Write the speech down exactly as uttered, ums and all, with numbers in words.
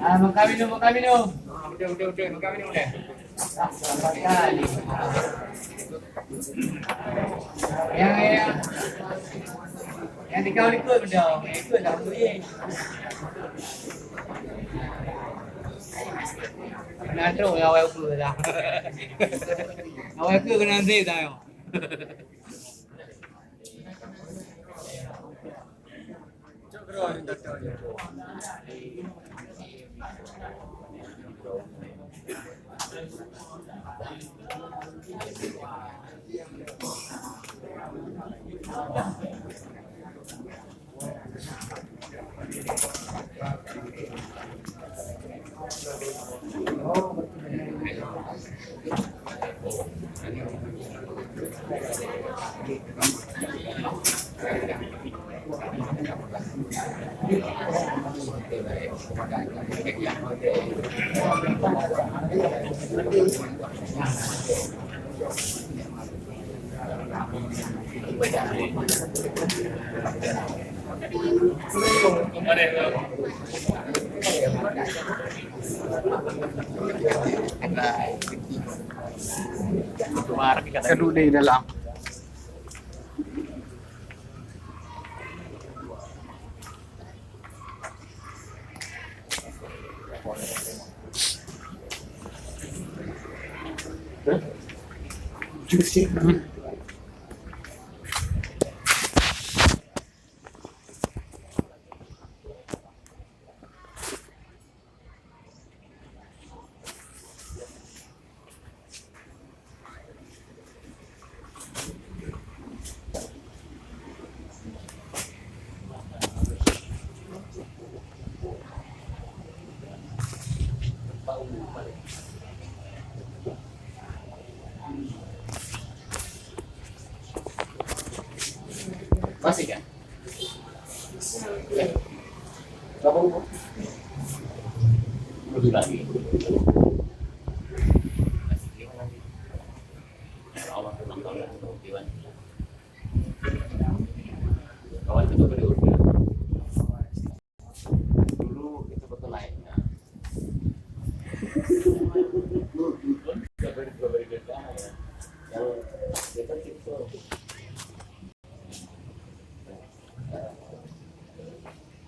Ah, makan minum, makan minum. Betul, betul, betul. Makan minum deh. Yang, yang, yang di kau ikut benda, ikut dah tu ye. Kena trok dengan awal aku dah. Awal aku kena nanti dah. Ka duek di dalam. Masih kan? Dulu itu betul naiknya.